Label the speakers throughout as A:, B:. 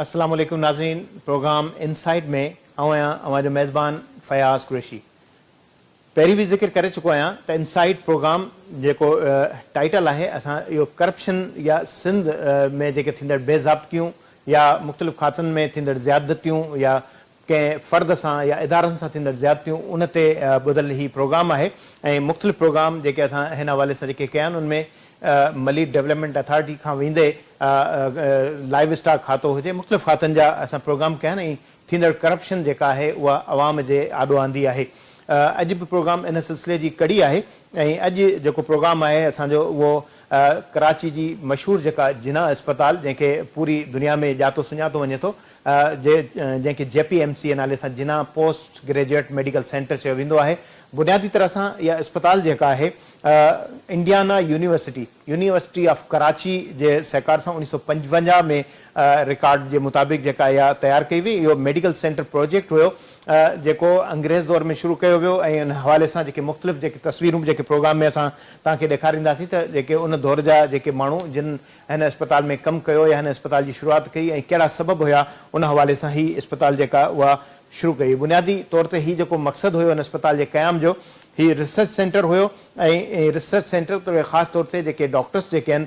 A: السلام عليڪم ناظرين پروگرام انسائيڊ ۾ آئون آهيان اوهان جو ميزبان فياض قريشي پهرين به ذڪر ڪري چڪو آهيان ته انسائيڊ پروگرام جيڪو ٽائيٽل آهي اسان اهو ڪرپشن يا سنڌ ۾ جيڪي ٿيندڙ بي ضابطگيون يا مختلف کاتن ۾ ٿيندڙ زيادتيون يا ڪنهن فرد سان يا ادارن سان ٿيندڙ زيادتيون ان تي ٻڌل هي پروگرام آهي ۽ مختلف پروگرام جيڪي اسان هن حوالي سان جيڪي ڪيا آهن ان ۾ ملير ڊولپمينٽ اٿارٽي کان ويندي لائيو اسٽاڪ کاتو هجي مختلف کاتن جا اسان پروگرام ڪيا آهن ۽ ٿيندڙ ڪرپشن جيڪا آهي اها عوام جي آڏو آندي آهي اڄ به پروگرام ان سلسلي جي ڪڙي آهي ۽ اڄ جيڪو پروگرام آهي اسان جو اهو ڪراچي جي مشهور جيڪا جناح اسپتال جنهن کي پوري دنيا ۾ ڄاتو سڃاتو وڃي ٿو جي جنهن کي جي پي ايم سي جي نالي سان Jinnah post graduate medical centre چيو ويندو آهي. بنيادي طرح سان اها اسپتال جيڪا آهي Indiana university, university of Karachi, جي سهڪار سان 1955 ۾ رڪارڊ جي مطابق جيڪا اها تيار ڪئي وئي. اهو ميڊيڪل سينٽر پروجيڪٽ هيو جيڪو انگريز دور ۾ شروع ڪيو ويو ۽ ان حوالي سان جيڪي مختلف جيڪي تصويرون به جيڪي پروگرام ۾ اسان توهان کي ڏيکارينداسين ته جيڪي ان دور جا جيڪي ماڻهو جن هن اسپتال ۾ ڪم ڪيو يا هن اسپتال جي شروعات ڪئي ۽ ڪهڙا سبب هيا ان حوالي سان هي اسپتال جيڪا اها شروع ڪئي. بنيادي طور تي هي جيڪو مقصد هيو هن اسپتال جي قيام جو هي ريسرچ سينٽر هيو ۽ ريسرچ سينٽر توڙي خاص طور تي جيڪي ڊاڪٽرس جيڪي آهن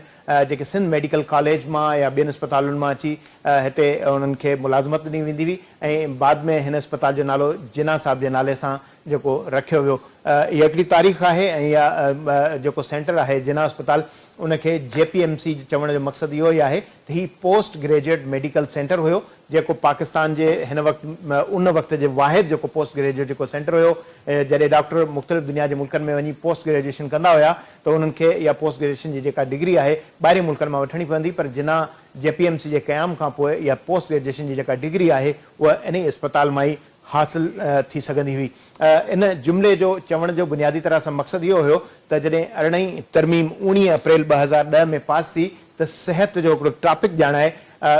A: جيڪي سنڌ ميڊيڪل ڪاليج مان يا ٻين اسپتالن مان اچي هتي انهن کي ملازمت ڏني ويندي هئي ۽ بعد ۾ هن اسپتال جو نالو جناح صاحب جي نالي سان جيڪو رکيو ويو. اها هڪڙي تاريخ آهي ۽ اها جيڪو سينٽر آهي جناح اسپتال ان کي جي پي ايم سي چوڻ جو مقصد اهو ئي آهي ته هي پوسٽ گريجوئيٽ ميڊيڪل سينٽر هيو جيڪو پاڪستان جي هن وقت ان وقت جي واحد جيڪو پوسٽ گريجوئيٽ جيڪو سينٽر هيو جڏهن ڊاڪٽر مختلف دنيا جي ملڪن ۾ وڃي پوسٽ گريجوئيشن ڪندا هيا ته انهن کي اها پوسٽ گريجوئيشن جي جيڪا ڊگري آهي ٻاهرين ملڪن مان وٺڻي پوندي پر جناح جي پي ايم سي جي قيام کان پوء اها پوسٽ گريجوئيشن جي جيڪا ڊگري آهي اها انهي اسپتال مان ئي حاصل ٿي سگهندي هئي. ان جملي جو چوڻ جو بنيادي طرح سان مقصد اهو هيو ته جڏهن ارڙهين ترميم اوڻيهه اپريل 2010 ۾ پاس ٿي ته صحت جو هڪڙو ٽاپڪ ڄاڻائي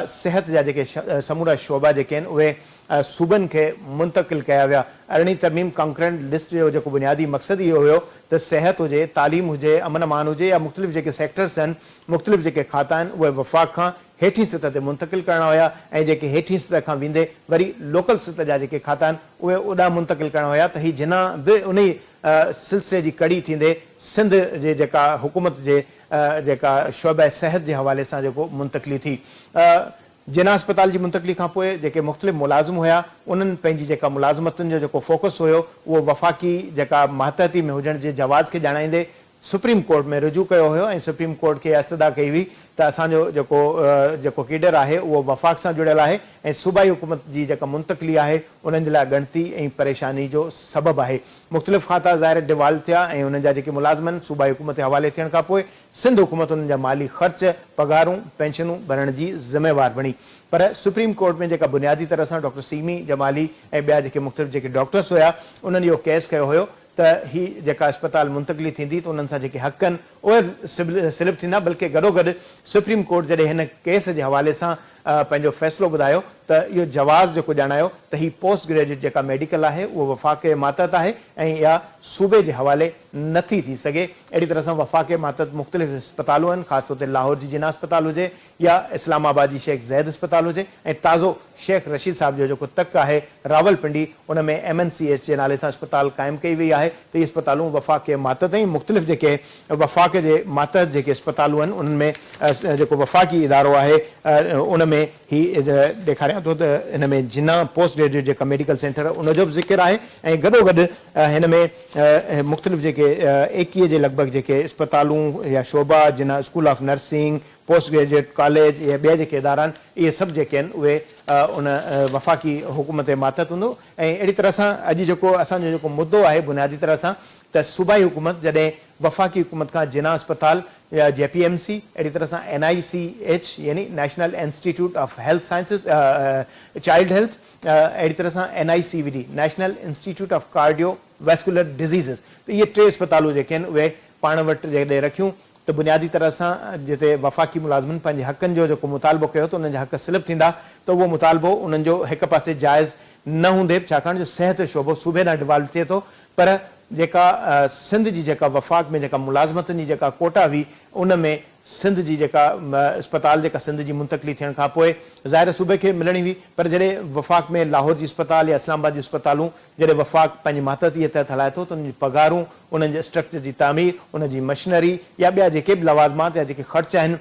A: صحت جا جيڪي سمورا شعبا جيڪي آهن اهي صوبن کي منتقل ڪيا ويا. ارڙهين ترميم ڪنڪرنٽ لسٽ جو جيڪو بنيادي مقصد اهو هيو ته صحت هجي، تعليم هجي، امن امان هجي يا مختلف جيڪي سيڪٽرس آهن، مختلف جيڪي کاتا آهن اهي وفاق کان هيٺين سطح تي منتقل ڪرڻا هيا ۽ جيڪي هيٺين سطح کان ويندي وري لوڪل سطح جا جيڪي کاتا آهن اهي اوڏانهن منتقل ڪرڻا هيا ته هي جناح به انهي سلسلي جي ڪڙي ٿيندي سنڌ جي جيڪا حڪومت جي جيڪا شعبه صحت جي حوالي سان جيڪو منتقلي ٿي جناح اسپتال جي منتقلي کان پوء جيڪي مختلف ملازم هيا انهن پنهنجي جيڪا ملازمتن جو جيڪو فوڪس هيو اهو وفاقي جيڪا ماتحتي ۾ هجڻ جي جواز کي ڄاڻائيندي سپريم ڪورٽ ۾ رجوع ڪيو هيو ۽ سپريم ڪورٽ کي اها استدعا ڪئي هئي ته اسان جو جيڪو جيڪو ڪيڊر آهي اهو وفاق سان جڙيل آهي ۽ صوبائي حڪومت جي جيڪا منتقلي آهي انهن جي لاء ڳڻتي ۽ پريشاني جو سبب آهي. مختلف کاتا ظاهر ڊوالو ٿيا ۽ انهن جا جيڪي ملازم آهن صوبائي حڪومت جي حوالي ٿيڻ کان پوء سنڌ حڪومت انهن جا مالي خرچ، پگهارون، پينشنون ڀرڻ جي ذميوار بڻي پر سپريم ڪورٽ ۾ جيڪا بنيادي طرح سان ڊاڪٽر سيمي جمالي ۽ ٻيا جيڪي مختلف جيڪي ڊاڪٽرس هيا انهن اهو ڪيس ڪيو هيو ته هي جيڪا اسپتال منتقلي ٿيندي ته انهن سان جيڪي حق آهن اهي به سلب ٿيندا بلڪه گڏوگڏ سپريم ڪورٽ جڏهن هن ڪيس جي حوالي سان پنهنجو فيصلو ٻڌايو ته اهو جواز جيڪو ڄاڻايو ته هي پوسٽ گريجوئيٽ جيڪا ميڊيڪل آهي اهو وفاق جي ماتحت آهي ۽ اها صوبي جي حوالي نٿي ٿي سگهي اهڙي طرح سان وفاق جي ماتحت مختلف اسپتالون آهن خاص طور تي لاهور جي جناح اسپتال هجي يا اسلام آباد جي شيخ زيد اسپتال هجي ۽ تازو شيخ رشيد صاحب جو جيڪو تڪ آهي راولپنڊي ان ۾ ايم اين سي ايڇ جي نالي سان اسپتال قائم ڪئي وئي آهي ته اهي اسپتالون وفاق جي ماتحت ۽ مختلف جيڪي وفاق جي ماتحت جيڪي اسپتالون آهن انهن ۾ جيڪو وفاقي ادارو آهي ان ۾ هي ڏيکاريان ٿو ته هن ۾ جناح پوسٽ گريجوئيٽ جيڪا ميڊيڪل سينٽر ان جو به ذڪر آهي ۽ گڏوگڏ هن ۾ مختلف جيڪي ايڪيهه جي لڳ ڀڳ جيڪي اسپتالون يا شعبا Jinnah school of nursing, post graduate college يا ٻيا جيڪي ادارا آهن اهي سڀ جيڪي آهن اهي ان وفاقي حڪومت جي ماتحت هوندو ۽ اهڙي طرح سان اڄ جيڪو اسان جو جيڪو مدو آهي بنيادي طرح سان ته صوبائي حڪومت جڏهن وفاقي حڪومت کان جناح اسپتال يا جي پي ايم سي اهڙي طرح سان اين آء سي ايڇ يعني national institute of health sciences child health اهڙي طرح سان N I C V D national institute of cardio vascular diseases ته اهي ٽي اسپتالون جيڪي آهن اهي پاڻ وٽ جيڪڏهن رکيون ته بنيادي طرح سان جتي وفاقي ملازمن پنهنجي حقن جو جيڪو مطالبو ڪيو ته انهن جا حق سلب ٿيندا ته اهو مطالبو انهن جو هڪ پاسي جائز نه هوندي به ڇاڪاڻ جو صحت جو شعبو صوبي ڏانهن ڊوالو ٿئي ٿو پر جيڪا سنڌ جي جيڪا وفاق ۾ جيڪا ملازمتن جي جيڪا ڪوٽا هئي ان ۾ سنڌ جي جيڪا اسپتال جيڪا سنڌ جي منتقلي ٿيڻ کان پوء ظاهر صوبي کي ملڻي هئي پر جڏهن وفاق ۾ لاهور جي اسپتال يا اسلام آباد جون اسپتالون جڏهن وفاق پنهنجي ماتحتي جي تحت هلائي ٿو ته انهن جون پگهارون، انهن جي اسٽرڪچر جي تعمير، ان جي مشنري يا ٻيا جيڪي به لوازمات يا جيڪي خرچ آهن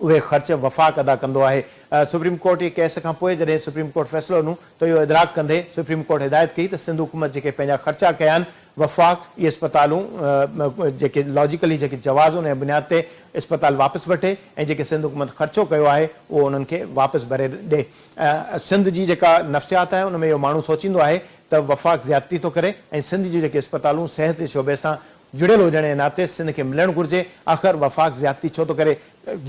A: اهي خرچ وفاق ادا ڪندو آهي. سپريم ڪورٽ جي ڪيس کان پوء جڏهن سپريم ڪورٽ فيصلو ڏنو ته اهو ادراڪ ڪندي سپريم ڪورٽ هدايت ڪئي ته سنڌ حڪومت جيڪي پنهنجا خرچا ڪيا آهن وفاق اهي اسپتالون جيڪي لاجيڪلي جيڪي جواز ان جي بنياد تي اسپتال واپس وٺي ۽ جيڪي سنڌ حڪومت خرچو ڪيو آهي اهو انهن کي واپس ڀري ڏي. سنڌ جي جيڪا نفسيات آهي ان ۾ اهو ماڻهو سوچيندو آهي ته وفاق زيادتي ٿو ڪري ۽ سنڌ جون جيڪي اسپتالون صحت جي شعبي سان جڙيل هجڻ جي ناتي سنڌ کي ملڻ گهرجي، آخر وفاق زيادتي ڇو ٿو ڪري؟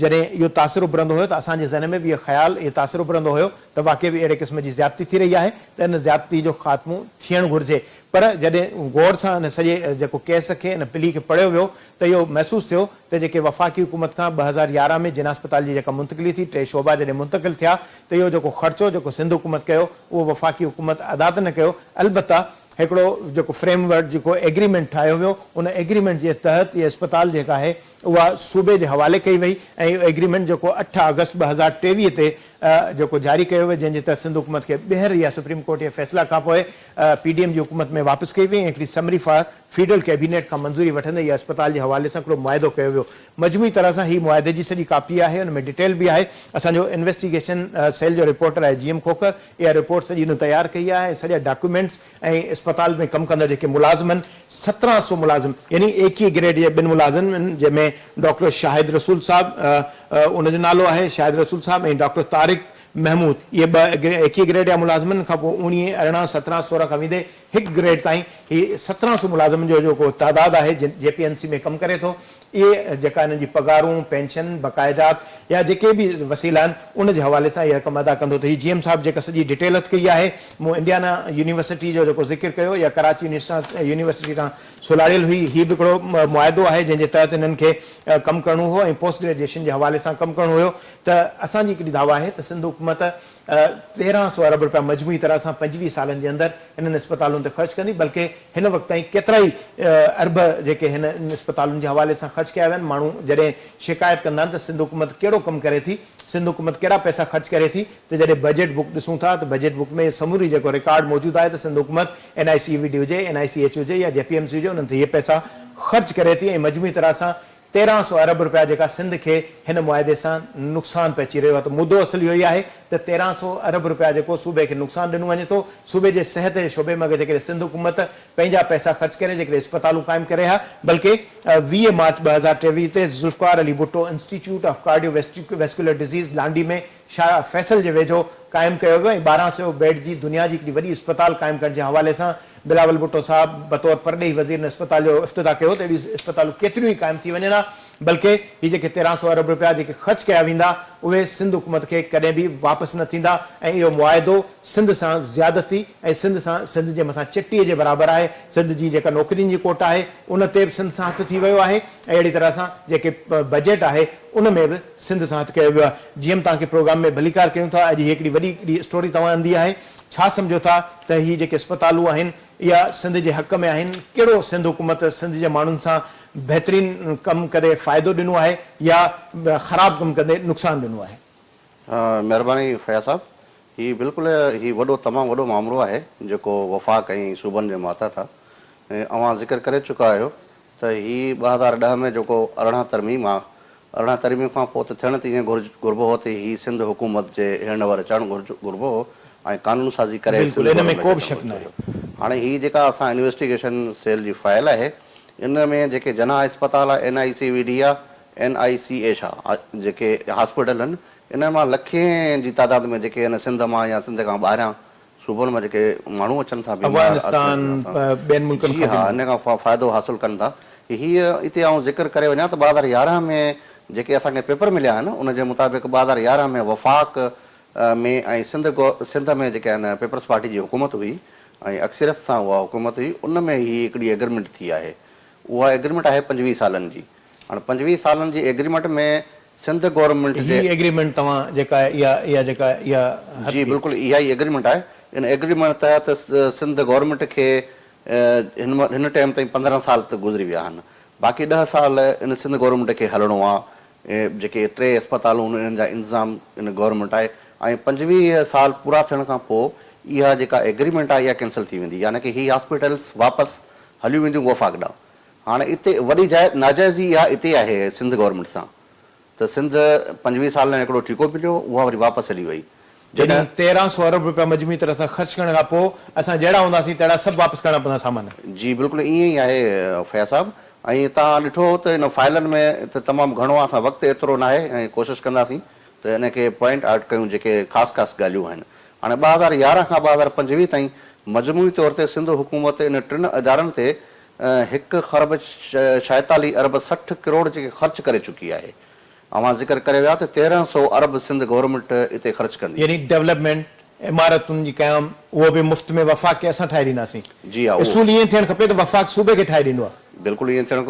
A: جڏهن اهو تاثر اڀرندو هيو ته اسان جي ذهن ۾ به اهو خيال، اهو تاثر اڀرندو هيو ته واقعي به اهڙي قسم جي زيادتي ٿي رهي آهي ته ان زيادتي جو خاتمو ٿيڻ گهرجي پر جڏهن غور سان ان سڄي جيڪو ڪيس کي ان پلي کي پڙهيو ويو ته اهو محسوس ٿيو ته جيڪي وفاقي حڪومت کان 2011 ۾ جناح اسپتال جي جيڪا منتقلي ٿي، ٽي شعبا جڏهن منتقل ٿيا ته اهو جيڪو خرچو جيڪو سنڌ حڪومت ڪيو اهو وفاقي حڪومت ادا ته نه ڪيو البته هڪڙو جيڪو فريم ورڪ جيڪو ايگريمينٽ ٺاهيو ويو ان ايگريمينٽ جي تحت اها اسپتال جيڪا آهي اها صوبي جي حوالي ڪئي وئي ۽ اهو ايگريمينٽ جيڪو اٺ آگسٽ 2023 تي جيڪو جاري ڪيو ويو جنهن جي تحت سنڌ حڪومت کي ٻيهر اها سپريم ڪورٽ جي فيصلا کانپوء پي ڊي ايم جي حڪومت ۾ واپس ڪئي وئي ۽ هڪڙي سمري فار فيڊرل ڪيبينيٽ کان منظوري وٺندي اها اسپتال جي حوالي سان هڪڙو معاهدو ڪيو ويو. مجموعي طرح سان هي معاهدي جي سڄي ڪاپي آهي، ان ۾ ڊيٽيل به آهي. اسان جو انويسٽيگيشن سيل جو رپورٽر آهي جي ايم کوکر اها رپورٽ سڄي هن تيار ڪئي آهي ۽ سڄا ڊاڪيومينٽس ۽ اسپتال ۾ ڪم ڪندڙ جيڪي ملازم آهن 1700 ملازم يعني ايڪيهه گريڊ جي ٻن ملازمن جنهن ۾ ڊاڪٽر شاهد رسول صاحب ان جو نالو آهي شاهد رسول صاحب ۽ ڊاڪٽر طارق محمود اهي ٻه ايڪيهه گريڊ جا ملازم آهن ان کان پوء اوڻيهه ارڙهن 17 16 کان ويندي هڪ گريڊ تائين هي 1700 ملازمن جو جيڪو تعداد آهي جي پي اين سي ۾ ڪم ڪري ٿو اهي جيڪا انهن جي پگهارون، پينشن، بقايجات يا جيڪي به وسيلا آهن ان جي حوالي سان اها رقم ادا ڪندو ته هي جي ايم صاحب جيڪا سڄي ڊيٽيل هٿ ڪئي آهي مون انڊيانا يونيورسٽي جو جيڪو ذڪر ڪيو اها ڪراچي يونيورسٽي سان سلهاڙيل هئي هي به هڪڙو معاهدو آهي جنهن جي تحت انهن کي ڪم ڪرڻو هو ۽ پوسٽ گريجوئيشن جي حوالي سان ڪم ڪرڻو هيو ته اسان جي هڪڙي دعويٰ آهي ته سنڌ حڪومت 1300 ارب رپيا مجموعي طرح سان 25 سالن جي اندر انهن اسپتالن تي خرچ ڪندي بلڪه هن وقت تائين ڪيترائي ارب جيڪي هن انهن اسپتالن جي حوالي سان خرچ ڪيا ويا آهن ماڻهو جڏهن شڪايت ڪندا آهن ته سنڌ حڪومت ڪهڙو ڪم ڪري ٿي سنڌ حڪومت ڪهڙا پئسا خرچ ڪري ٿي ته جڏهن بجيٽ بڪ ڏسون ٿا ته بجيٽ بڪ ۾ سموري جيڪو رڪارڊ موجود آهي ته سنڌ حڪومت اين آء سي وي ڊي هجي اين آء سي ايڇ هجي يا جي پي ايم سي هجي انهن تي اهي پئسا خرچ ڪري ٿي ۽ مجموعي طرح سان 1300 ارب رپيا جيڪا سنڌ کي هن معاهدي سان نقصان پهچي رهيو آهي ته مدو اصل اهو ئي آهي ته 1300 ارب رپيا جيڪو صوبي کي نقصان ڏنو وڃي ٿو صوبي جي صحت جي شعبي ۾ اگر جيڪڏهن سنڌ حڪومت پنهنجا پئسا خرچ ڪري جيڪڏهن اسپتالون قائم ڪري ها بلڪه 20 مارچ 2023 تي Zulfiqar Ali Bhutto institute of cardiovascular disease Landhi ۾ Shahrah Faisal جي ويجهو قائم ڪيو ويو ۽ 1200 بيڊ جي دنيا جي هڪڙي وڏي اسپتال قائم ڪرڻ جي حوالي سان بلاول ڀٽو صاحب بطور پرڏيهي وزير ان اسپتال جو افتتاح ڪيو ته اهڙيون اسپتالون ڪيتريون ئي قائم ٿي وڃن ها بلڪه هي جيڪي 1300 ارب رپيا جيڪي خرچ ڪيا ويندا اهي سنڌ حڪومت کي ڪڏهن به واپس نه ٿيندا ۽ اهو معاهدو سنڌ سان زيادتي ۽ سنڌ سان سنڌ جي مٿان چٽي جي برابر آهي سنڌ جي جيڪا نوڪرين جي ڪوٽا آهي ان تي به سنڌ سان هٿ ٿي ويو آهي ۽ اهڙي طرح سان جيڪي بجيٽ آهي ان ۾ به سنڌ سان هٿ ڪيو ويو آهي. جي ايم توهان کي پروگرام ۾ ڀليڪار ڪيون ٿا. اڄ هي هڪڙي وڏي هڪڙي اسٽوري توهان آندي آهي. ڇا سمجهو ٿا ته هي جيڪي اسپتالون آهن اها سنڌ جي حق ۾ آهن؟ ڪهڙو سنڌ حڪومت سنڌ جي ماڻهن سان بهترين ڪم ڪري فائدو ڏنو آهي يا خراب ڪم ڪندي نقصان ڏنو آهي؟
B: مهرباني فياض صاحب. هي بلڪل هي وڏو تمام وڏو مامرو آهي جيڪو وفاق ۽ صوبن جي ماتحت آهي ۽ اوهان ذڪر ڪري چڪا آهيو ته هي 2010 ۾ جيڪو 18 ترميم آ، 18 ترميم کان پوء ته ٿيڻ ته ائين گهرج گهربو هو ته هي سنڌ حڪومت جي هيڻ ور اچڻ گهرج گهربو هو ۽ قانون سازي ڪري
A: بلڪل
B: سنڌ
A: ان ۾
B: گورنمينٽ
A: ڪو
B: کي
A: به
B: اچڻ
A: شڪ
B: گهرجي
A: ناهي.
B: هيو. هاڻي هي جيڪا اسان انويسٽيگيشن سيل جي فائل آهي ان ۾ جيڪي جناح اسپتال آ، اين آء سي وي ڊي آ، اين آء سي ايڇ آ جيڪي هاسپيٽل آهن انهن مان لکين جي تعداد ۾ جيڪي هن سنڌ مان يا سنڌ کان ٻاهريان صوبن مان جيڪي ماڻهو اچن ٿا بيمار
A: افغانستان ٻين ملڪن
B: جي
A: کان
B: ها
A: به
B: ان کان فائدو حاصل ڪن ٿا. هي اتي آئون ذڪر ڪري وڃان ته 2011 ۾ جيڪي اسان کي پيپر مليا آهن ان جي مطابق 2011 ۾ وفاق ۾ ۽ سنڌ سنڌ ۾ جيڪي آهن پيپلز پارٽي جي حڪومت هئي ۽ اڪثريت سان اها حڪومت هئي ان ۾ هي هڪڙي ايگرمينٽ ٿي آهي اها ايگرمينٽ آهي 25 سالن جي هاڻ 25 سالن جي ايگريمينٽ ۾ سنڌ گورنمينٽ جي.
A: هي ايگريمينٽ توهان جيڪا اها اها جيڪا اها هٿ
B: جي
A: ڪئي.
B: بلڪل اها ئي ايگريمينٽ آهي ان ايگريمينٽ تحت سنڌ گورنمينٽ کي هن هن ٽائيم تائين 15 سال ته گذري ويا آهن باقي ڏهه سال ان سنڌ گورنمينٽ کي هلڻو آ جيڪي ٽي اسپتالون انهن جا انتظام ان گورنمينٽ آهي ۽ 25 سال پورا ٿيڻ کان پوء اها جيڪا ايگريمينٽ آهي اها ڪينسل ٿي ويندي يعني ڪي هي هاسپيٽلس واپس هليون وينديون وفاق ڏانهن. هاڻي اتي وڏي ناجائزي اها اتي آهي سنڌ گورنمينٽ سان ته سنڌ 25 سالن لاء هڪڙو ٺيڪو مليو اها وري واپس هلي وئي.
A: يعني 1300 ارب رپيا مجموعي طرح سان خرچ ڪرڻ کان پوء اسان جهڙا هونداسين تهڙا سڀ واپس ڪرڻا پوندا سامان.
B: جي بلڪل ائين ئي آهي فياض صاحب ۽ توهان ڏٺو ته ان فائلن ۾ ته تمام گهڻو آهي اسان وقت ايترو ناهي ۽ ڪوشش ڪنداسين ته ان کي پوائنٽ آئوٽ ڪيون جيڪي خاص خاص ڳالهيون آهن. هاڻي 2011 کان 2025 تائين مجموعي طور تي سنڌ حڪومت ان ٽن ادارن تي هڪ کرب 46 ارب 60 ڪروڙ جيڪي خرچ ڪري چڪي آهي. اوهان ذڪر ڪري ويا ته 1300 ارب سنڌ گورنمينٽ اتي خرچ ڪندي.
A: يعني ڊولپمينٽ، عمارتن جي قيام، اهو به مفت ۾ وفاق کي اسان ٺاهي ڏينداسين.
B: جي ها اهو.
A: اصول ائين ٿيڻ کپي ته وفاق صوبي کي ٺاهي ڏيندو آهي.
B: بلڪل ائين ٿيڻ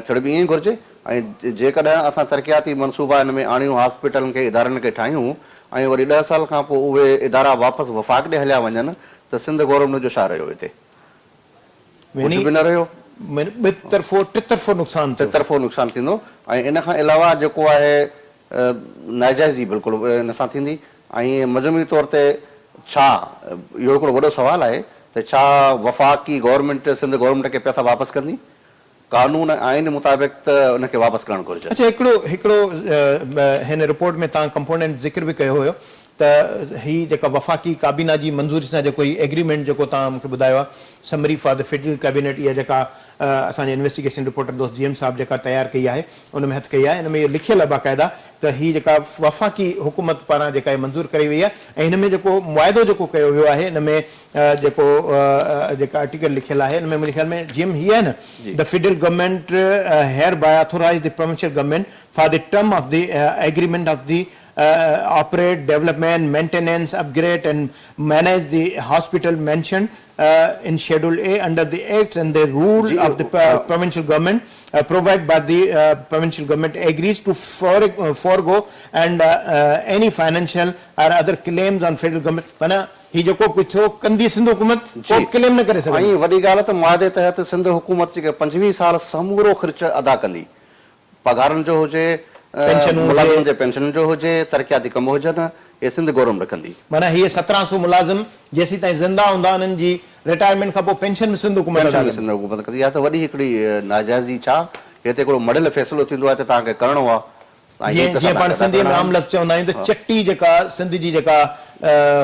B: ٿيڻ به ائين گهرجي ۽ جيڪڏهن اسان ترقياتي منصوبا ان ۾ آڻيون هاسپيٽلن کي ادارن کي ٺاهيون ۽ وري 10 سال کان پوء اهي ادارا واپس وفاق ڏي هليا وڃن ته سنڌ گورنمينٽ جو ڇا رهيو اتي؟ ڪجهه به نه رهيو.
A: ٻه طرفو ٽه طرفو نقصان ٿيو.
B: ٽه طرفو نقصان ٿيندو ۽ ان کان علاوه جيڪو آهي ناجائزي بلڪل ان سان ٿيندي ۽ مجموعي طور تي ڇا اهو هڪڙو وڏو سوال آهي ته ڇا وفاقي گورنمينٽ سنڌ گورنمينٽ کي پئسا واپس ڪندي؟ قانون ۽ آئين مطابق ته ان کي واپس ڪرڻ گهرجن.
A: اڇا هڪڙو هڪڙو هن رپورٽ ۾ توهان ڪمپونينٽ ذڪر به ڪيو هيو ته هي جيڪا وفاقي ڪابينا جي منظوري سان جيڪو هي ايگريمينٽ جيڪو توهان مون کي ٻڌايو آهي summary for the federal cabinet اها جيڪا اسان جي انويسٽيگيشن رپورٽر دوست جي ايم صاحب جيڪا تيار ڪئي آهي ان ۾ هٿ ڪئي آهي ان ۾ اهو لکيل آهي باقاعده ته هي جيڪا وفاقي حڪومت پاران جيڪا هي منظور ڪري وئي آهي ۽ هن ۾ جيڪو معاهدو جيڪو ڪيو ويو آهي ان ۾ جيڪو جيڪا آرٽيڪل لکيل آهي ان ۾ منهنجي خيال ۾ جي ايم هي آهي نه The federal government hereby authorise the provincial government for the term of the agreement of the operate, development, maintenance, upgrade and manage the hospital mentioned in schedule A under the acts and the rule of the provincial government provide by the provincial government agrees to forgo and any financial or other claims on federal government معنيٰ هي جيڪو به ڪجهه ٿيو ڪندي سنڌ حڪومت ڪو به ڪليم نه ڪري سگهندي.
B: ۽ وڏي ڳالهه ته معاهدي تحت سنڌ حڪومت جيڪي 25 سال سمورو خرچ ادا ڪندي پگهارن جو هجي،
A: پينشنون هجي.
B: ملازمن جي پينشنن جو هجي، ترقياتي ڪم هجن، اهي سنڌ گورنمينٽ ڪندي.
A: معنيٰ هي 17 سو ملازم جيسيتائين زنده هوندا انهن جي رٽائرمينٽ کان پوء پينشن به سنڌ حڪومت ادا
B: پينشن به
A: ڪندي.
B: سنڌ حڪومت ڪندي. اها ته وڏي هڪڙي ناجائزي ڇا، هي ته هڪڙو مڙهيل فيصلو ٿيندو آهي ته توهان کي ڪرڻو آهي ۽ هي
A: جيئن
B: پئسا
A: جيئن
B: توهان
A: پاڻ
B: کي ادا
A: سنڌيء
B: ڪرڻا
A: ۾
B: آهن.
A: عام لفظ چوندا آهيون ته چٽي جيڪا سنڌ جي جيڪا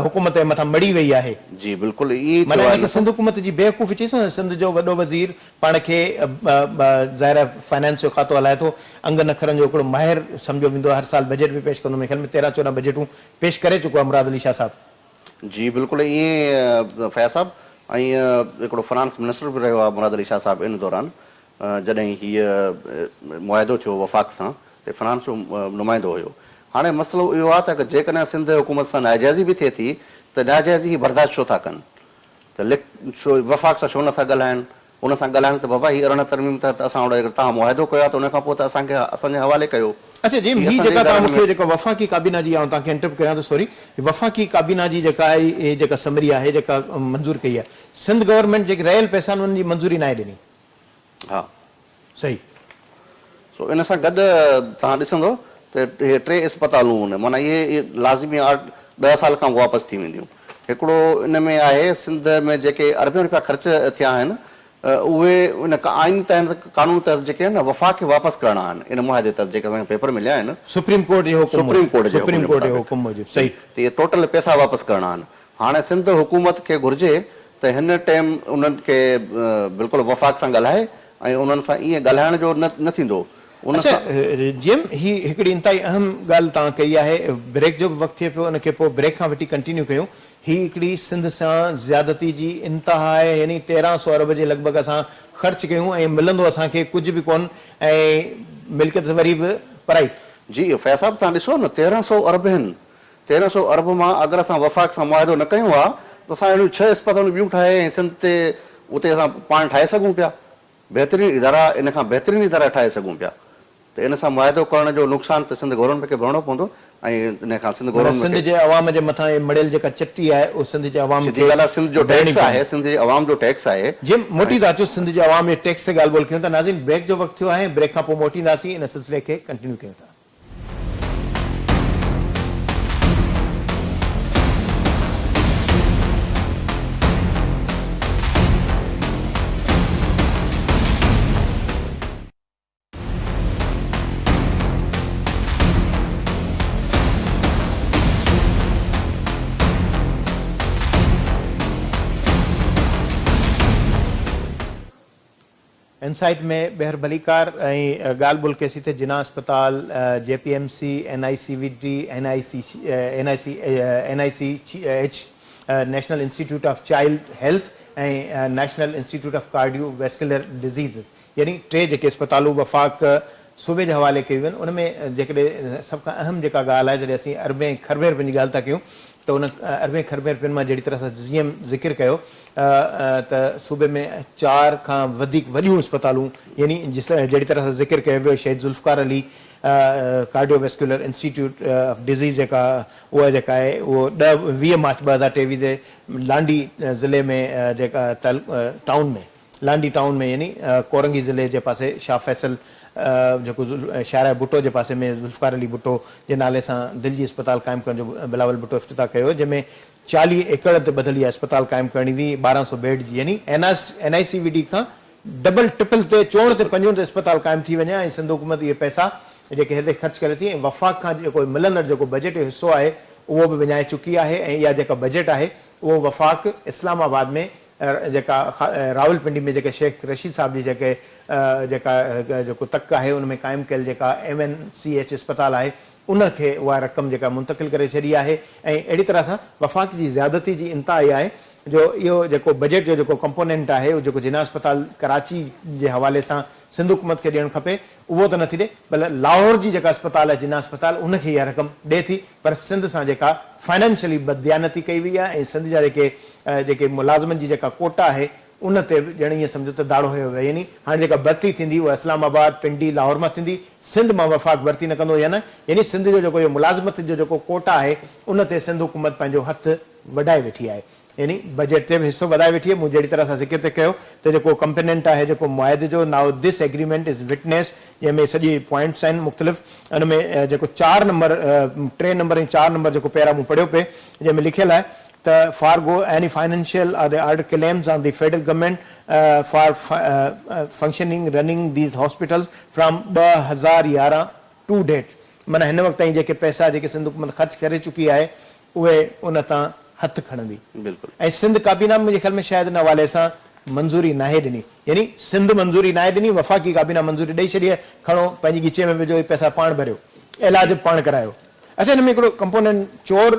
A: حڪومت جي مٿان مڙهي وئي آهي.
B: جي بلڪل ائين ئي ٿيو
A: معنيٰ
B: آهي
A: ان کي
B: ان سان.
A: سنڌ حڪومت جي بيوقوفي چئي سگهون ٿا. سنڌ جو وڏو وزير پاڻ کي ظاهر آهي فنانس جو کاتو هلائي ٿو، انگن اکرن جو هڪڙو ماهر سمجهيو ويندو آهي، هر سال بجيٽ به پيش ڪندو، منهنجي خيال ۾ تيرهن چوڏهن بجيٽون پيش ڪري چڪو آهي مراد علي شاهه صاحب.
B: جي بلڪل ائين ئي فياض صاحب ۽ هڪڙو فنانس منسٽر به رهيو آهي مراد علي شاهه صاحب ان دوران جڏهن هيء معاهدو ٿيو وفاق سان ته فنانس جو نمائندو هيو. هاڻي مسئلو اهو آهي ته جيڪڏهن سنڌ حڪومت سان ناجائزي به ٿئي ٿي ته ناجائزي هي برداشت ڇو ٿا ڪن؟ ته لک ڇو وفاق سان ڇو نٿا ڳالهائن؟ ان سان ڳالهائن ته بابا هي 18 ترميم تحت اسان وٽ جيڪڏهن توهان معاهدو ڪيو آهي ته ان کان پوء ته اسان کي اسان جي حوالي ڪيو.
A: اڇا جي
B: هي
A: هي
B: اسان جي
A: جيڪا توهان
B: ادارن
A: مون کي
B: ۾.
A: جيڪا وفاقي ڪابينا جي آئون توهان کي انٽرپٽ ڪريان ٿو سوري وفاقي ڪابينا جي جيڪا هي جيڪا سمري آهي جيڪا منظور ڪئي آهي سنڌ گورنمينٽ جيڪي رهيل پئسا آهن انهن جي منظوري ناهي ڏني.
B: ها.
A: صحيح.
B: سو ان سان گڏ توهان ڏسندو ته اهي ٽي اسپتالون آهن معنيٰ اهي لازمي آٺ ڏهه سال کان واپس ٿي وينديون. هڪڙو ان ۾ آهي سنڌ ۾ جيڪي اربين رپيا خرچ ٿيا آهن اهي ان آئين تحت قانون تحت جيڪي آهن نه وفاق کي واپس ڪرڻا آهن ان معاهدي تحت جيڪي اسان کي پيپر مليا آهن.
A: سپريم ڪورٽ جي حڪم
B: سپريم
A: موجب
B: ڪورٽ جي
A: سپريم
B: حڪم
A: ڪورٽ جي
B: مطابق.
A: حڪم موجب صحيح.
B: ته اهي ٽوٽل پئسا واپس ڪرڻا آهن. هاڻي سنڌ حڪومت کي گهرجي ته هن ٽيم انهن کي بلڪل وفاق سان ڳالهائي ۽ انهن سان ائين ڳالهائڻ جو نه نه ٿيندو ان
A: اڇا
B: سان.
A: جيم هي هڪڙي انتهائي اهم ڳالهه توهان ڪئي آهي بريڪ جو به وقت ٿئي پيو ان کي پوء بريڪ کان وٺي ڪنٽينيو ڪيون هي هڪڙي سنڌ سان زيادتي جي انتها آهي يعني 13 سو ارب جي لڳ ڀڳ اسان خرچ ڪيون ۽ ملندو اسان کي ڪجهه به ڪون ۽ ملڪيت وري به پرائي.
B: جي فياض صاحب توهان ڏسو نه 13 سو ارب هن 13 سو ارب مان اگر اسان وفاق سان معاهدو نه ڪيون ها ته اسان اهڙيون ڇهه اسپتالون ٻيون ٺاهي ۽ سنڌ تي اتي اسان پاڻ ٺاهي سگهون پيا بهترين ادارا ان کان بهترين ادارا ٺاهي سگهون پيا ته ان سان معاهدو ڪرڻ جو نقصان ته سنڌ گورنمينٽ کي ڀرڻو پوندو ۽ ان کان سنڌ
A: معنيٰ
B: گورنمينٽ
A: سنڌ
B: کي
A: جي عوام جي مٿان هي مڙهيل جيڪا چٽي آهي اهو سنڌ جي عوام
B: سڌي
A: کي
B: ڳالهه آهي سنڌ جو
A: ڀرڻي
B: ٽيڪس آهي
A: پوندي.
B: سنڌ جي عوام جو ٽيڪس آهي
A: جي موٽي
B: ۽
A: ٿا اچون سنڌ جي عوام جي ٽيڪس تي ڳالهه ٻولهه ڪيون ٿا ناظرين بريڪ جو وقت ٿيو آهي بريڪ کان پوء موٽينداسين ان سلسلي کي ڪنٽينيو ڪيون ٿا. انسائيٽ ۾ ٻيهر ڀليڪار ۽ ڳالهه ٻولهه ڪئي سي ته جناح اسپتال، جي P M C, N I C V D, N I C N I C N I C H, national institute of child health ۽ national institute of cardio vascular diseases يعني ٽي جيڪي اسپتالون وفاق صوبي جي حوالي ڪيون ويون ان ۾ جيڪڏهن سڀ کان اهم جيڪا ڳالهه آهي جڏهن اسين اربين ۽ کربين رپين جي ڳالهه ٿا ڪيون ته ان اربين کربين رپين مان جهڙي طرح سان جي ايم ذڪر ڪيو ته صوبي ۾ چار کان وڌيڪ وڏيون اسپتالون يعني جهڙي طرح سان ذڪر ڪيو ويو Shaheed Zulfiqar Ali cardio vascular institute of disease جيڪا اها جيڪا آهي اهو ڏهه 20 مارچ 2023 تي لانڍي ضلعي ۾ جيڪا ٽائون ۾ لانڍي ٽائون ۾ يعني ڪورنگي ضلعي جي پاسي شاهه فيصل جيڪو شاهراهه ڀٽو جي پاسي ۾ ذوالفقار علي ڀٽو جي نالي سان دل جي اسپتال قائم ڪرڻ جو بلاول ڀٽو افتتاح ڪيو جنهن ۾ 40 ايڪڙ تي ٻڌل اها اسپتال قائم ڪرڻي هئي 1200 بيڊ جي يعني N I C V D کان ڊبل ٽرپل تي چوڻ تي پنجوڻ تي اسپتال قائم ٿي وڃي ۽ سنڌ حڪومت اهي پئسا جيڪي هتي خرچ ڪري ٿي ۽ وفاق کان جيڪو ملندڙ جيڪو بجيٽ جو حصو آهي اهو به وڃائي چڪي آهي ۽ اها جيڪا بجيٽ آهي اهو وفاق اسلام آباد ۾ جيڪا راولپنڊي ۾ جيڪي شيخ رشيد صاحب جي جيڪي جيڪا جيڪو تڪ آهي ان ۾ قائم ڪيل جيڪا ايم اين سي ايڇ اسپتال آهي ان کي اها رقم جيڪا منتقل ڪري ڇڏي آهي ۽ اهڙي طرح سان وفاق جي زيادتي جي انتها اها آهي جو اهو جيڪو بجيٽ جو جيڪو ڪمپونينٽ آهي اهو جيڪو جناح اسپتال ڪراچي جي حوالي سان سنڌ حڪومت کي ڏيڻ کپي اهو ته نٿي ڏي بلڪه لاهور جي جيڪا اسپتال آهي جناح اسپتال ان کي اها رقم ڏي ٿي پر سنڌ سان جيڪا فنانشلي بدديانتي ڪئي وئي آهي ۽ سنڌ جا جيڪي جيڪي ملازمن جي جيڪا ڪوٽا آهي ان تي به ڄڻ ائين سمجهو ته داڙو هنيو ويو آهي يعني هاڻي جيڪا ڀرتي ٿيندي اها اسلام آباد، پنڊي، لاهور مان ٿيندي سنڌ مان وفاق ڀرتي نه ڪندو يا نه يعني سنڌ جو جيڪو اهو ملازمت جو جيڪو ڪوٽا آهي ان تي سنڌ حڪومت پنهنجو هٿ وڍائي ويٺي آهي. يعني بجيٽ تي به حصو وڌائي ويٺي آهي، مون جهڙي طرح سان ذڪر ٿي ڪيو ته جيڪو ڪمپننٽ آهي جيڪو معاهدي جو now this agreement is witness جنهن ۾ سڄي پوائنٽس آهن مختلف ان ۾ جيڪو چار نمبر ٽي نمبر ۽ چار نمبر جيڪو پيرا مون پڙهيو پئي جنهن ۾ لکيل آهي ته forgo any financial or the other claims on the federal government for functioning running these hospitals from 2011 to date معنيٰ هن وقت تائين جيڪي پئسا جيڪي سنڌ حڪومت خرچ ڪري چڪي آهي اهي ان تان هٿ کڻندي
B: بلڪل.
A: ۽ سنڌ ڪابينا به منهنجي خيال ۾ شايد ان حوالي سان منظوري ناهي ڏني يعني سنڌ منظوري ناهي ڏني وفاقي ڪابينا منظوري ڏئي ڇڏي آهي کڻو پنهنجي ڳچي ۾ وجهو اهي پئسا پاڻ ڀريو علاج به پاڻ ڪرايو اڇا ان ۾ هڪڙو ڪمپوننٽ چور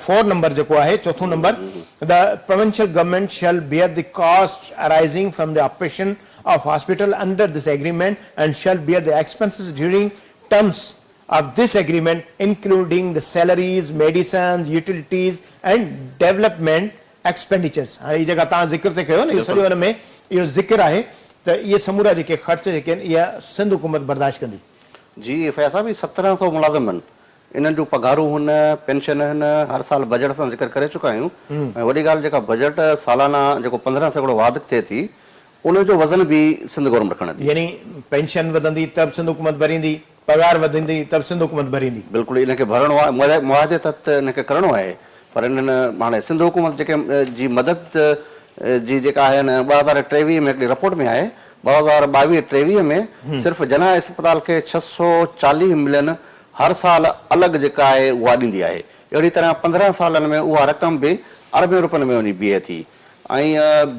A: فور نمبر جيڪو آهي چوٿون number the provincial government shall bear the cost arising from the operation of hospital under this agreement and shall bear the expenses during terms of this agreement including the salaries, medicines, utilities and development expenditures هاڻي هي جيڪا توهان ذڪر ٿي ڪيو نه اهو سڄو ان ۾ اهو ذڪر آهي ته اهي سمورا جيڪي خرچ جيڪي آهن اها سنڌ حڪومت برداشت ڪندي.
B: جي فياض صاحب هي 17 سئو ملازم آهن انهن جون پگهارون هن پينشن هن هر سال بجيٽ سان ذڪر ڪري چڪا آهيون ۽ وڏي ڳالهه جيڪا بجيٽ سالانه جيڪو 15% واڌ ٿئي ٿي ان جو وزن به سنڌ گورنمينٽ کڻندي.
A: يعني پينشن وڌندي ته به سنڌ حڪومت ڀريندي. پگهار وڌندي ته به سنڌ حڪومت ڀريندي.
B: بلڪل ان کي ڀرڻو آهي معاهدي تحت ان کي ڪرڻو آهي پر انهن هاڻي سنڌ حڪومت جيڪي جي مدد جي جيڪا آهي نه 2023 ۾ هڪڙي رپورٽ ۾ آهي 2022 23 ۾ صرف جناح اسپتال کي 640 ملين هر سال الڳ جيڪا آهي اها ڏيندي آهي اهڙي طرح 15 سالن ۾ اها رقم به اربين روپين ۾ وڃي بيهي ٿي ۽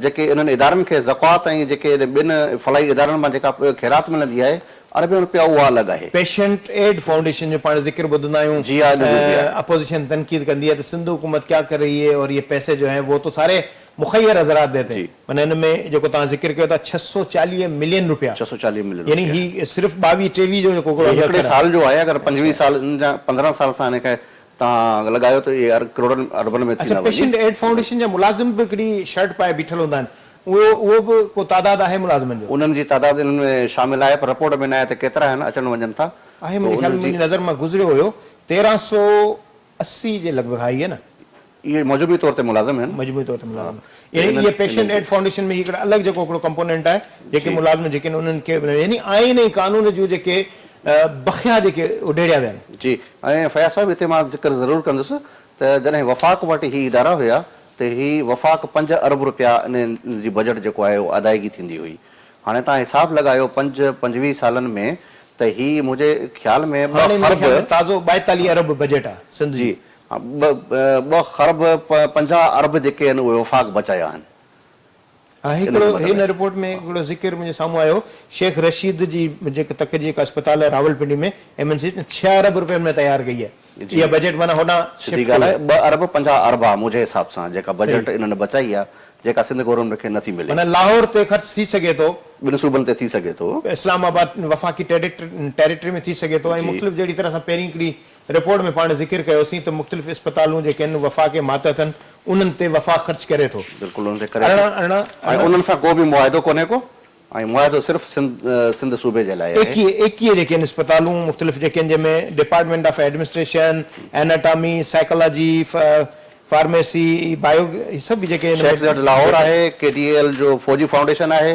B: جيڪي انهن ادارن کي زڪوات ۽ جيڪي ٻين فلاحي ادارن مان جيڪا خيرات ملندي آهي اربين روپيا اها الڳ آهي.
A: پيشنٽ ايڊ فائونڊيشن جو پاڻ ذڪر ٻڌندا آهيون
B: جي ها ان جو به آهي.
A: اپوزيشن تنقيد ڪندي آهي ته سنڌ حڪومت ڪيا ڪر رهي هي اور يي پئسي جو هين وو تو ساري مخير حضرات ديتي هين معنيٰ ان ۾ جيڪو توهان ذڪر ڪيو ٿا 640 ملين روپيا
B: 640 ملين
A: يعني
B: روپيا
A: هي صرف ٻاويهه ٽيويهه جو جيڪو هڪڙو
B: هي هڪڙي سال جو آهي اگر 25 سال يا 15 سال سان ان کي توهان لڳايو ته اهي ڪروڙن اربن ۾
A: اڇا
B: ٿيندا وڃي.
A: پيشنٽ ايڊ فائونڊيشن جا ملازم به هڪڙي شرٽ پائي بيٺل هوندا آهن اهو اهو به ڪو تعداد آهي ملازمن جو؟
B: انهن جي تعداد انهن ۾ شامل آهي پر رپورٽ ۾ ناهي ته ڪيترا آهن اچن وڃن ٿا
A: آهي
B: سو
A: منهنجي خيال
B: انهن
A: ۾
B: جي.
A: منهنجي نظر مان گذريو هيو 1380 جي لڳ ڀڳ آهي نه؟
B: اهي مجموعي طور تي ملازم آهن.
A: مجموعي طور تي ملازم يعني اهي پيشنٽ ايڊ فائونڊيشن ۾ هي هڪڙا الڳ جيڪو هڪڙو ڪمپونينٽ آهي جيڪي ملازم جيڪي آهن انهن کي يعني آئين ۽ قانون جون جيڪي بخيا جيڪي اڊيڙيا ويا آهن.
B: جي ۽ فياض صاحب هتي مان ذڪر ضرور ڪندس ته جڏهن وفاق وٽ هي ادارا هيا ته هي وفاق پنج ارب روپيا انهن جي بجيٽ جيڪو آهي اهو ادائيگي ٿيندي هئي هاڻي توهان حساب لڳايو پنج پنجويهه سالن ۾ ته هي منهنجي خيال ۾ ٻه
A: هاڻي منهنجي
B: خرب
A: خيال ۾ تازو ٻائيتاليهه ارب بجيٽ آهي سنڌ
B: جي. جي ٻه خرب 50 ارب جيڪي آهن اهي وفاق بچايا آهن.
A: ها هڪڙو هن رپورٽ ۾ هڪڙو ذڪر منهنجي سامهون آيو شيخ رشيد جي جيڪي تڪ جي هڪ اسپتال آهي راولپنڊي ۾ ايم اين سي ڇهه ارب روپين ۾ تيار ڪئي آهي اها بجيٽ معنيٰ هوڏانهن
B: سڌي
A: شفٽ ڪئي
B: ڳالهه آهي
A: آهي.
B: ٻه ارب 50 ارب آهي منهنجي حساب سان جيڪا بجيٽ انهن بچائي آهي جيڪا سنڌ گورنمينٽ کي نٿي ملي.
A: معنيٰ لاهور تي خرچ ٿي سگهي ٿو.
B: ٻن صوبن تي ٿي سگهي ٿو.
A: اسلام آباد وفاقي ٽيريٽري ۾ ٿي سگهي ٿو ۽ مختلف جهڙي طرح سان پهرين هڪڙي رپورٽ ۾ پاڻ ذڪر ڪيوسين ته مختلف اسپتالون جيڪي آهن وفاق جي ماتحت آهن انهن تي وفاق خرچ ڪري ٿو.
B: بلڪل انهن تي ڪري ٿو
A: 18
B: ۽ انهن سان ڪو به معاهدو ڪونهي ڪو ۽ معاهدو صرف سنڌ سنڌ صوبي جي لاء آهي.
A: 21 جيڪي آهن اسپتالون مختلف جيڪي آهن جنهن ۾ department of administration, anatomy, psychology, pharmacy, bio هي سڀ جيڪي
B: شيخ زيد لاهور آهي، ڪي ڊي ايل جو فوجي فائونڊيشن آهي،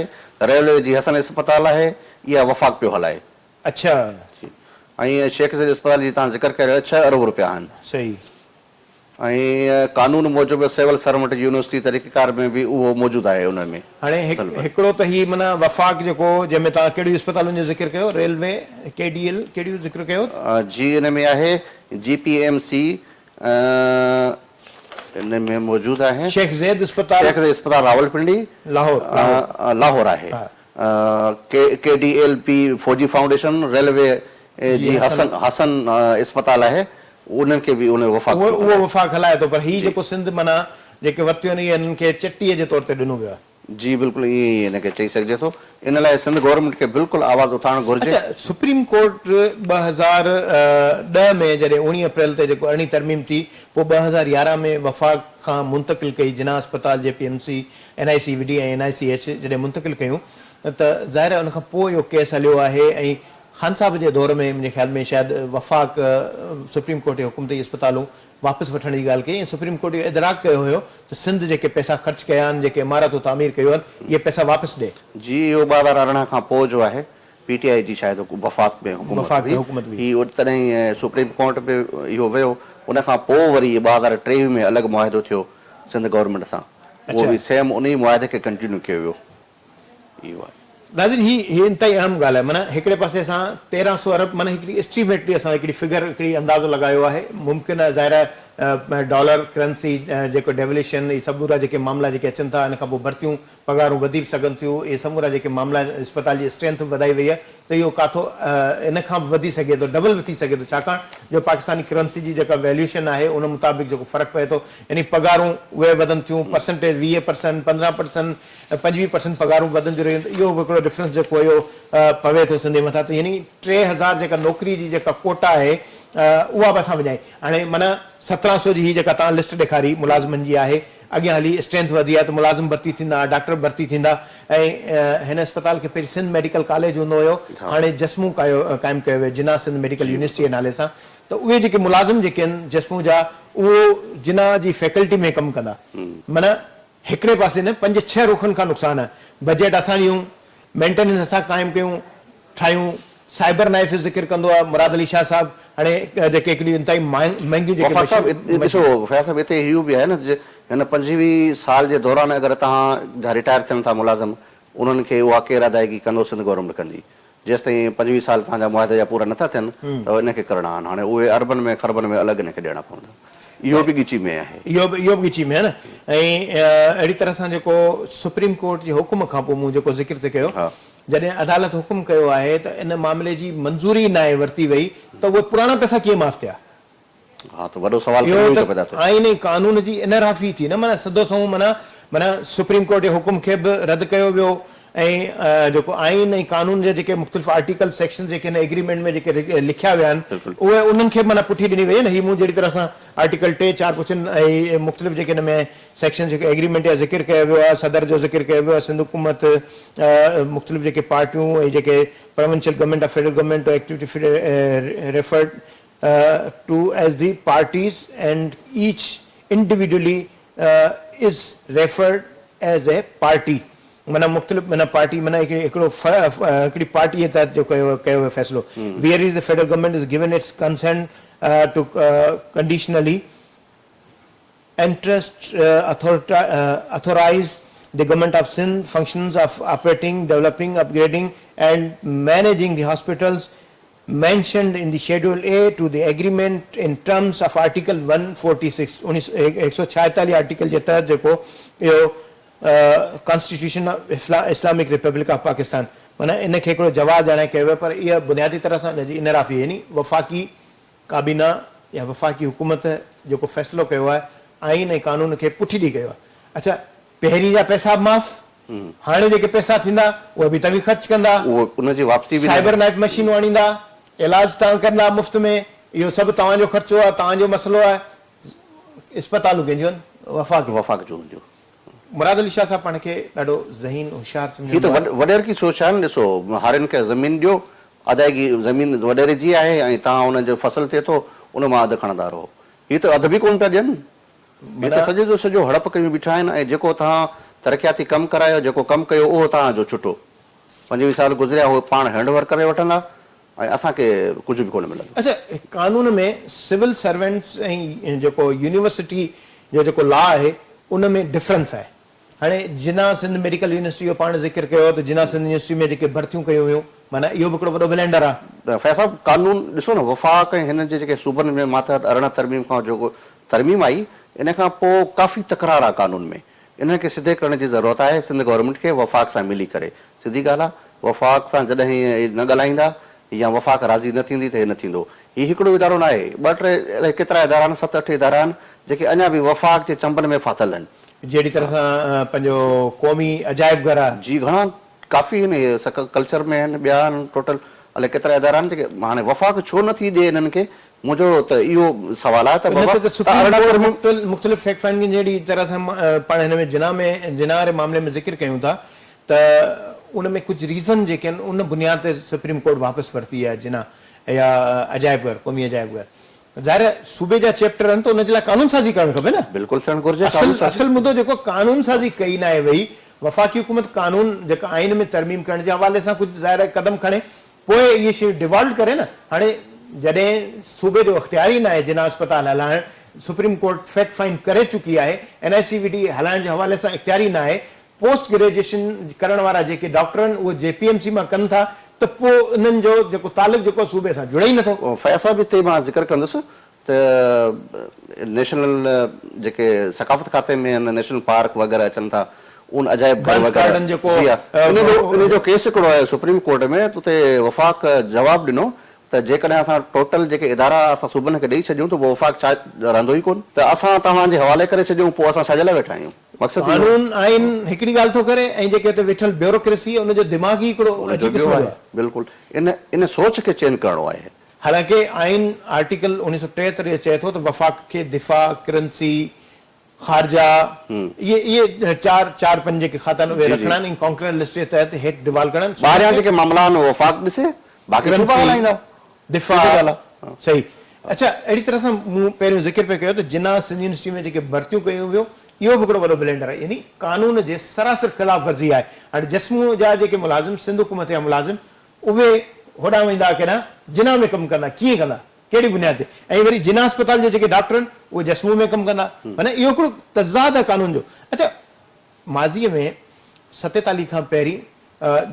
B: ريلوي جي حسن اسپتال آهي، اها وفاق پيو هلائي.
A: اڇا.
B: جي ۽ شيخ زيد اسپتال جي توهان ذڪر ڪري رهيا ڇهه ارب روپيا آهن.
A: صحيح.
B: ۽ قانون موجب سول سرونٽ يونيورسٽي طريقيڪار ۾ به اهو موجود آهي ان ۾.
A: هاڻي هڪڙو ته هي معنيٰ وفاق جيڪو جنهن ۾ توهان ڪهڙيون اسپتالن جو ذڪر ڪيو ريلوي ڪي ڊي ايل ڪهڙيون ذڪر ڪيو.
B: جي ان ۾ آهي جي پي ايم سي ان ۾ موجود آهي.
A: شيخ زيد اسپتال.
B: شيخ زيد اسپتال راولپنڊي.
A: لاهور
B: لاهور آهي. ڪي ڊي ايل پي فوجي فائونڊيشن ريلوي جي حسن حسن اسپتال آهي انهن کي به ان وفاق
A: اهو اهو وفاق هلائي ٿو پر هي جيڪو سنڌ معنيٰ جيڪي ورتيون آهن اهي انهن کي چٽيء جي طور تي ڏنو ويو آهي.
B: جي بلڪل ائين ئي ان کي چئي سگهجي ٿو ان لاء سنڌ گورنمينٽ کي بلڪل آواز اٿارڻ گهرجي.
A: اڇا سپريم ڪورٽ 2010 ۾ جڏهن اوڻيهه اپريل تي جيڪو ارڙهين ترميم ٿي پوء 2011 ۾ وفاق کان منتقل ڪئي جناح اسپتال جي P M C N I C V D ۽ N I C H جڏهن منتقل ڪيون ته ظاهر آهي ان کان پوء اهو ڪيس هليو آهي ۽ خان صاحب جي دور ۾ منهنجي خيال ۾ شايد وفاق سپريم ڪورٽ جي حڪم تي اهي اسپتالون واپس وٺڻ جي ڳالهه ڪئي ۽ سپريم ڪورٽ اهو ادراڪ ڪيو هيو ته سنڌ جيڪي پئسا خرچ ڪيا آهن جيڪي عمارتون تعمير ڪيون آهن اهي پئسا واپس ڏي.
B: جي اهو 2018 کان پوء جو آهي پي ٽي آء جي شايد وفاق ۾
A: وفاق ۾ حڪومت هئي.
B: هي تڏهن سپريم ڪورٽ به اهو ويو ان کان پوء وري 2023 ۾ الڳ معاهدو ٿيو سنڌ گورنمينٽ سان اهو به سيم انهي معاهدي کي ڪنٽينيو ڪيو ويو اهو آهي.
A: ناظرين هي هي انتهائي اهم ڳالهه آهي معنيٰ هڪڙي پاسي اسان 1300 ارب معنيٰ هڪڙي اسٽيميٽلي اسان هڪڙي فگر هڪڙي اندازو لڳايو آهي ممڪن آهي ظاهر آهي ڊالر ڪرنسي جيڪو ڊيوليشن هي سمورا جيڪي معاملا جيڪي اچن ٿا ان کان پوء ڀرتيون پگهارون وڌي به سگهن ٿيون، اهي سمورا جيڪي معاملا آهن، اسپتال جي اسٽرينٿ به وڌائي وئي آهي ته اهو ڪاٿو ان کان به وڌي سگهي ٿو، ڊبل به ٿي سگهي ٿو، ڇاڪاڻ جو پاڪستاني ڪرنسي جي جيڪا ويليوشن آهي ان مطابق جيڪو فرق پئي ٿو، يعني پگهارون اهي وڌن ٿيون، پرسنٽيج 20 پرسنٽ، 15 پرسنٽ، 25 پرسنٽ پگهارون وڌنديون رهيون ته اهو به هڪڙو ڊفرنس جيڪو اهو پوي ٿو سنڌي مٿان ته يعني 3000 جيڪا نوڪري جي جيڪا ڪوٽا آهي اها به اسان وڃائي هاڻي معنيٰ 17 سو جي هي جيڪا توهان لسٽ ڏيکاري ملازمن جي آهي. اڳيان هلي اسٽرينٿ وڌي آهي ته ملازم ڀرتي ٿيندا، ڊاڪٽر به ڀرتي ٿيندا ۽ هن اسپتال کي پهرين سنڌ ميڊيڪل ڪاليج هوندو هيو هاڻي جسمون قائم ڪيو ويو جناح سنڌ ميڊيڪل يونيورسٽي جي نالي سان ته اهي جيڪي ملازم جيڪي آهن جسمون جا اهو جناح جي فيڪلٽي ۾ ڪم ڪندا معنيٰ هڪڙي پاسي نه پنج ڇهه رخن کان نقصان آهي بجيٽ اسان ڏيون مينٽيننس اسان قائم ڪيون ٺاهيون سائبر نائف جو ذڪر ڪندو آهي مراد علي شاهه صاحب هاڻي جيڪي هڪڙيون انتهائي مهنگيون جيڪي
B: وفاق صاحب ڏسو فياض صاحب هتي اهو به آهي نه ته هن 25 سال جي دوران اگر توهان جا رٽائر ٿين ٿا ملازم انهن کي اها ڪير ادائگي ڪندو سنڌ گورنمينٽ ڪندي جيستائين 25 سال توهان جا معاهدا جا پورا نٿا ٿين ته ان کي ڪرڻا آهن هاڻي اهي اربن ۾ خربن ۾ الڳ ان کي ڏيڻا پوندا اهو به ڳچي ۾ آهي.
A: اهو به اهو به ڳچي ۾ آهي نه ۽ اهڙي طرح سان جيڪو سپريم ڪورٽ جي حڪم کان پوء مون جيڪو ذڪر ٿي ڪيو جڏهن عدالت حڪم ڪيو آهي ته ان معاملي جي منظوري ئي ناهي ورتي وئي ته اهي پراڻا پئسا ڪيئن معاف ٿيا؟
B: ها ته وڏو سوال ته
A: اهو
B: اهو ئي
A: ته
B: ٿو پيدا ٿئي.
A: آئين ۽ قانون جي انحرافي ٿي نه معنيٰ سڌو سنئون معنيٰ معنيٰ سپريم ڪورٽ جي حڪم کي به رد ڪيو ويو ۽ جيڪو آئين ۽ قانون جا جيڪي مختلف آرٽيڪل سيڪشنز جيڪي هن ايگريمينٽ ۾ جيڪي لکيا ويا آهن اهي انهن کي به معنيٰ پٺي ڏني وئي نه هي مون جهڙي طرح سان آرٽيڪل ٽي چار پڇن ۽ مختلف جيڪي هن ۾ سيڪشنز جيڪي ايگريمينٽ يا ذڪر ڪيو ويو آهي صدر جو ذڪر ڪيو ويو آهي سنڌ حڪومت مختلف جيڪي پارٽيون ۽ جيڪي provincial government of federal government activity referred to as the parties and each individually is referred as a party معنيٰ مختلف معنيٰ پارٽي معنيٰ هڪڙي هڪڙو هڪڙي پارٽي جي تحت جو ڪيو ڪيو ويو فيصلو where is the federal government is given its consent to conditionally entrust authorize the government of Sindh functions of operating, developing, upgrading and managing the hospitals mentioned in the Schedule A to the agreement in terms of Article 146 هڪ سؤ ڇائيتاليهه article جي تحت جيڪو اهو Constitution of Islamic Republic of Pakistan معنيٰ ان کي هڪڙو جواز ڄاڻائي ڪيو ويو پر اها بنيادي طرح سان ان جي انحرافي يعني وفاقي ڪابينا يا وفاقي حڪومت جيڪو فيصلو ڪيو آهي آئين ۽ قانون کي پٺي ڏئي ڪيو آهي. اڇا پهرين جا پئسا به معاف، هاڻي جيڪي پئسا ٿيندا اهي به توهين خرچ ڪندا،
B: اهو ان جي واپسي به
A: سائبر نائف مشينون آڻيندا، علاج توهان ڪندا مفت ۾، اهو سڀ توهان جو خرچو آهي، توهان جو مسئلو آهي. اسپتالون ڪنهن جون آهن؟ وفاق جون.
B: وفاق جون هونديون.
A: مراد علي شاهه صاحب پاڻ کي ڏاڍو ذهين هوشيار
B: هي ته
A: سمجهندو آهي.
B: وڏيرڪي سوچ آهي نه ڏسو هارين کي زمين ڏيو ادائگي زمين وڏيري جي آهي ۽ توهان ان جو فصل ٿئي ٿو ان مان اڌ کڻندا رهو هي ته اڌ به ڪونه پيا ڏين هي ته سڄي جو سڄو هڙپ ڪيون بيٺا آهن ۽ جيڪو توهان ترقياتي ڪم ڪرايو جيڪو ڪم ڪيو اهو توهان جو ڇٽو 25 سال گذريا هو پاڻ هينڊ اوور ڪري وٺندا ۽ اسان کي ڪجهه به ڪونه ملندو.
A: اڇا قانون ۾ سول سرونٽس ۽ جيڪو يونيورسٽي جو جيڪو لا آهي ان ۾ ڊفرنس آهي. هاڻي جناح سنڌ ميڊيڪل يونيورسٽي جو پاڻ ذڪر ڪيو ته جناح سنڌ يونيورسٽي ۾ جيڪي ڀرتيون ڪيون ويون معنيٰ اهو به هڪڙو وڏو بلينڊر آهي.
B: فيض صاحب قانون ڏسو نه وفاق ۽ هن جي جيڪي صوبن ۾ ماتحت 18 ترميم کان جيڪو ترميم آئي ان کان پوء ڪافي تڪرار آهي قانون ۾ انهن کي سڌي ڪرڻ جي ضرورت آهي سنڌ گورنمينٽ کي وفاق سان ملي ڪري سڌي ڳالهه آ وفاق سان جڏهن هي نه ڳالهائيندا يا وفاق راضي نه ٿيندي ته هي نه ٿيندو هي هڪڙو ادارو ناهي ٻه ٽي الائي ڪيترا ادارا آهن ست اٺ ادارا آهن جيڪي اڃا به وفاق جي چنبن ۾ ڦاٿل آهن.
A: جهڙي طرح سان پنهنجو قومي عجائب گهر آ.
B: جي گهڻا ڪافي آهن اهي سڪ ڪلچر ۾ آهن ٻيا آهن ٽوٽل الائي ڪيترا ادارا آهن جيڪي هاڻي وفاق ڇو نه ٿي ڏي انهن کي منهنجو ته اهو سوال آهي ته
A: ان
B: بابا
A: تي ته
B: ته
A: سپريم
B: 18
A: ڪورٽ
B: ترميم.
A: مختلف فيڪٽ فائنڊنگ جهڙي طرح سان پاڻ هن ۾ جناح ۾ جناح واري معاملي ۾ ذڪر ڪيون ٿا ته ان ۾ ڪجهه ريزن جيڪي آهن ان بنياد تي سپريم ڪورٽ واپس ورتي آهي جناح يا عجائب گهر قومي عجائب گهر ظاهر آهي صوبي جا چيپٽر آهن ته ان جي لاء قانون سازي ڪرڻ کپي نه.
B: بلڪل ٿيڻ گهرجي قانون سازي.
A: اصل مدو جيڪو قانون سازي ڪئي ناهي وئي وفاقي حڪومت قانون جيڪا آئين ۾ ترميم ڪرڻ جي حوالي سان ڪجهه ظاهر آهي قدم کڻي پوء اهي شيون ڊيوالوڊ ڪري نه هاڻي جڏهن صوبي جو اختيار ئي ناهي جناح اسپتال هلائڻ سپريم ڪورٽ فيڪٽ فائنڊ ڪري چڪي آهي اين آء سي وي ڊي هلائڻ جي حوالي سان اختيار ئي ناهي پوسٽ گريجوئيشن ڪرڻ وارا جيڪي ڊاڪٽر آهن اهي جي پي ايم سي مان ڪن ٿا ته پوء انهن جو جيڪو تعلق جيڪو صوبي سان جڙي ئي نٿو.
B: فياض صاحب هتي مان ذڪر ڪندس ته نيشنل جيڪي ثقافت کاتي ۾ آهن نيشنل پارڪ وغيره اچن ٿا ان عجائب گهر
A: بنس
B: وغيره
A: گارڊن جيڪو
B: جي ها ان جو ڪيس هڪڙو آيو سپريم ڪورٽ ۾ ته اتي وفاق جواب ڏنو ته جيڪڏهن اسان ٽوٽل جيڪي ادارا اسان صوبن کي ڏئي ڇڏيون ته پوء وفاق ڇا رهندو ئي ڪونه ته اسان توهان جي حوالي ڪري ڇڏيون پوء اسان ڇا جي لاء ويٺا آهيون مقصد اهو
A: قانون آئين هڪڙي ڳالهه ٿو ڪري ۽ جيڪي هتي ويٺل بيوروڪريسي ان جو دماغ ئي هڪڙو
B: ان جو
A: عجيب
B: ٻيو
A: قسم جو
B: آهي
A: آهي.
B: بلڪل ان ان سوچ کي چينج ڪرڻو آهي.
A: حالانڪه آئين آرٽيڪل 1973 اهو چئي ٿو ته وفاق کي دفاع، ڪرنسي، خارجه اهي اهي چار چار پنج جيڪي کاتا آهن اهي رکڻا آهن ۽ ڪانڪرنٽ لسٽ جي تحت هيٺ ڊوالو ڪرڻا آهن.
B: ٻاهريان جيڪي معاملا آهن اهي وفاق ڏسي باقي صوبا
A: ڪرنسي،
B: هلائيندا.
A: دفاع، صحيح. اڇا اهڙي طرح سان مون پهريون ذڪر پئي ڪيو ته جناح سنڌ يونيورسٽي ۾ جيڪي ڀرتيون ڪيون ويو اهو به هڪڙو وڏو بلينڊر آهي يعني قانون جي سراسر خلاف ورزي آهي. هاڻي جسمو جا جيڪي ملازم سنڌ حڪومت جا ملازم اهي هوڏانهن ويندا ڪيڏانهن جناح ۾ ڪم ڪندا ڪيئن ڪندا ڪهڙي بنياد تي ۽ وري جناح اسپتال جا جيڪي ڊاڪٽر آهن اهي جسمو ۾ ڪم ڪندا معنيٰ اهو هڪڙو تضاد آهي قانون جو. اڇا ماضيء ۾ 47 کان پهرين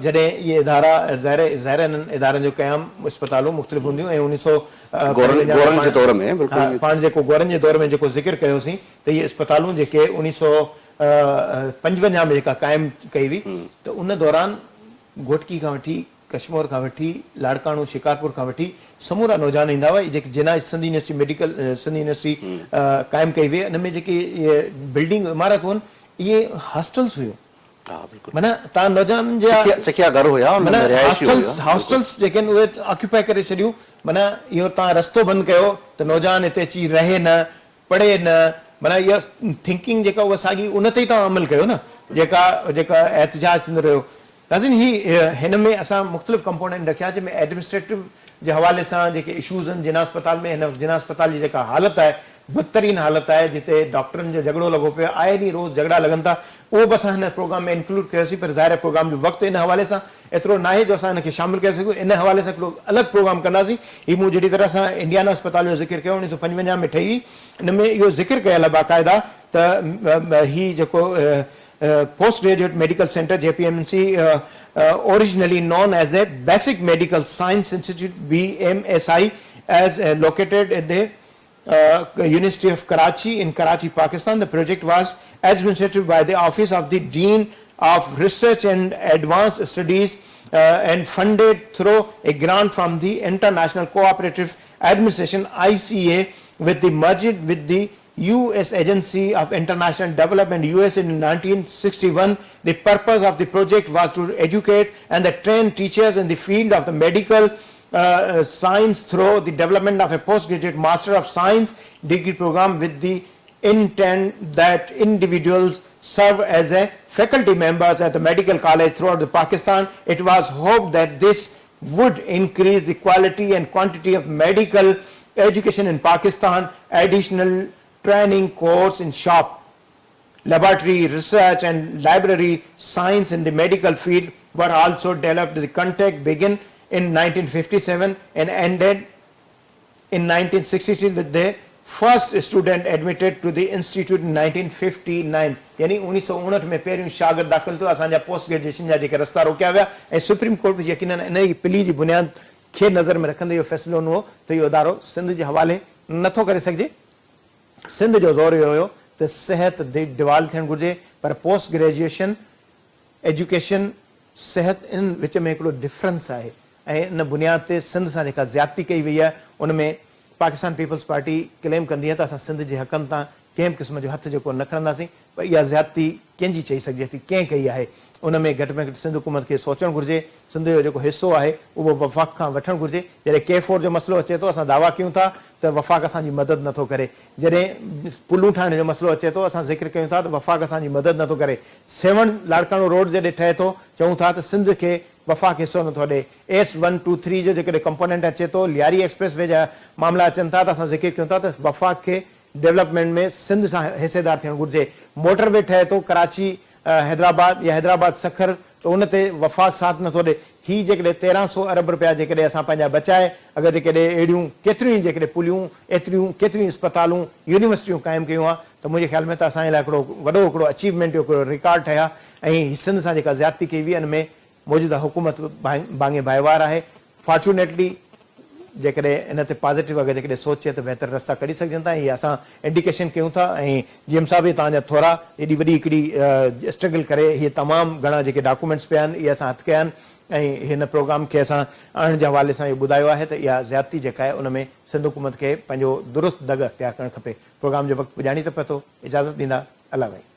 A: جڏهن اهي ادارا ظاهر ظاهر انهن ادارن جو قيام اسپتالون مختلف هونديون ۽ اڻيهه سو
B: گورن گورن جي دور ۾ بلڪل
A: پاڻ جيڪو گورن جي دور ۾ جيڪو ذڪر ڪيوسين ته اهي اسپتالون جيڪي 1955 ۾ جيڪا قائم ڪئي وئي ته ان دوران گهوٽڪي کان وٺي ڪشمور کان وٺي لاڙڪاڻو شڪارپور کان وٺي سمورا نوجوان ايندا هئا جيڪي Jinnah Sindh university medical Sindh university قائم ڪئي وئي ان ۾ جيڪي اهي بلڊنگ عمارتون اهي هاسٽلس هيون معنيٰ تان نوجوانن جا
B: سکيا گهر هيا
A: معنيٰ هاسٽلس هاسٽلس جيڪي آهن اهي آڪيوپائي ڪري ڇڏيون معنيٰ اهو تان رستو بند ڪيو ته نوجوان هتي اچي رهي نه پڙهي نه معنيٰ اها ٿنڪنگ جيڪا اها ساڳي ان تي ئي توهان عمل ڪيو نه جيڪا جيڪا احتجاج ٿيندو رهيو ناظرين هي هن ۾ اسان مختلف ڪمپونينٽ رکيا جنهن ۾ ايڊمنسٽريٽو جي حوالي سان جيڪي اشوز آهن جناح اسپتال ۾ هن وقت جناح اسپتال جي جيڪا حالت آهي بدترين حالت آهي جتي ڊاڪٽرن جو جهڳڙو لڳو پيو آهي آئي ڏينهن روز جهڳڙا لڳن ٿا اهو به اسان هن پروگرام ۾ انڪلوڊ ڪيوسين پر ظاهر آهي پروگرام جو وقت ان حوالي سان ايترو ناهي جو اسان ان کي شامل ڪري سگهون، ان حوالي سان هڪڙو الڳ پروگرام ڪنداسين. هي مون جهڙي طرح سان انڊيانا اسپتال جو ذڪر ڪيو 1955 ۾ ٺهي هئي، ان ۾ اهو ذڪر ڪيل آهي باقاعده ته هي جيڪو post graduate medical centre, J P M C, originally known as a basic medical science institute, B M S I, is located at the University of Karachi in Karachi, Pakistan. The project was administered by the Office of the Dean of Research and Advanced Studies and funded through a grant from the International Cooperative Administration ICA with the merged with the U.S. Agency of International Development US in 1961. The purpose of the project was to educate and the train teachers in the field of the medical science through the development of a postgraduate Master of Science degree program with the intent that individuals serve as a faculty members at the medical college throughout the Pakistan. It was hoped that this would increase the quality and quantity of medical education in Pakistan. Additional training course in shop, laboratory research and library science in the medical field were also developed. The contact began in 1957 and ended in 1963 with the first student admitted to the institute in 1959. يعني 1959 ۾ پهريون شاگرد داخل ٿيو. اسان جا post graduation جا جيڪي رستا روڪيا ويا ۽ سپريم ڪورٽ به يقينن انهي پلي جي بنياد کي نظر ۾ رکندي اهو فيصلو ڏنو هو ته اهو ادارو سنڌ جي حوالي نٿو ڪري سگهجي. سنڌ جو زور اهو هيو ته صحت ڊوال ٿيڻ گهرجي پر پوسٽ گريجوئيشن ايجوڪيشن صحت ان وچ ۾ هڪڙو ڊفرنس آهي ۽ ان بنياد تي سنڌ سان جيڪا زيادتي ڪئي وئي آهي ان ۾ پاڪستان پيپلز پارٽي ڪليم ڪندي آهي ته اسان سنڌ جي حقن تان ڪنهن به قسم جو هٿ جيڪو نه کڻنداسين پر اها زيادتي ڪنهن جي چئي سگهجي ٿي ڪنهن ڪئي آهي ان ۾ گهٽ ۾ گهٽ سنڌ حڪومت کي سوچڻ گهرجي سنڌ جو جيڪو حصو آهي اهو وفاق کان وٺڻ گهرجي جڏهن ڪي فور جو مسئلو اچي ٿو اسان دعويٰ ڪيون ٿا ته وفاق اسان جي مدد نه ٿو ڪري جڏهن پلون ٺاهڻ جو مسئلو اچي ٿو اسان ذڪر ڪيون ٿا ته وفاق اسان جي مدد نه ٿو ڪري سيوهڻ لاڙڪاڻو روڊ جڏهن ٺهي ٿو چئون ٿا ته سنڌ کي وفاق حصو نه ٿو ڏئي ايس ون ٽو ٿري جو جيڪڏهن ڪمپونينٽ اچي ٿو لياري ايڪسپريس وي جا معاملا اچن ٿا ته اسان ذڪر ڪيون ٿا ته وفاق کي ڊولپمينٽ ۾ سنڌ سان حصيدار ٿيڻ گهرجي. موٽر وي ٺهي ٿو ڪراچي حيدرآباد يا حيدرآباد سکر ته ان تي وفاق ساٿ نٿو ڏي. هي جيڪڏهن 13 سو ارب رپيا جيڪڏهن اسان پنهنجا بچائي اگر جيڪڏهن اهڙيون ڪيتريون ئي جيڪڏهن پليون ايتريون ڪيتريون اسپتالون يونيورسٽيون قائم ڪيون ها ته منهنجي خيال ۾ ته اسان جي لاء هڪڙو وڏو هڪڙو اچيومينٽ جو هڪڙو رڪارڊ ٺهي ها ۽ هي سنڌ سان جيڪا زيادتي ڪئي وئي ان ۾ موجوده حڪومت به ڀاڱي ڀائيوار آهي. فارچونيٽلي جيڪڏهن ان تي پازيٽو اگر جيڪڏهن سوچجي ته بهتر رستا ڪڍي سگهجن ٿا ۽ اهي اسان انڊيڪيشن ڪيون ٿا ۽ جي ايم صاحب به توهان جا ٿورا ايڏي وڏي هڪڙي اسٽرگل ڪري هي تمام گهڻا جيڪي ڊاڪومينٽس پيا آهن اهي اسان هٿ ڪيا آهن ۽ هن پروگرام کي اسان آڻڻ جي حوالي سان اهو ٻڌايو آهي ته اها زيادتي جيڪا آهي ان ۾ سنڌ حڪومت کي پنهنجو درست دڳ اختيار ڪرڻ کپي. پروگرام جو وقت پڄاڻي تي پهتو اجازت ڏيندا الله وحي.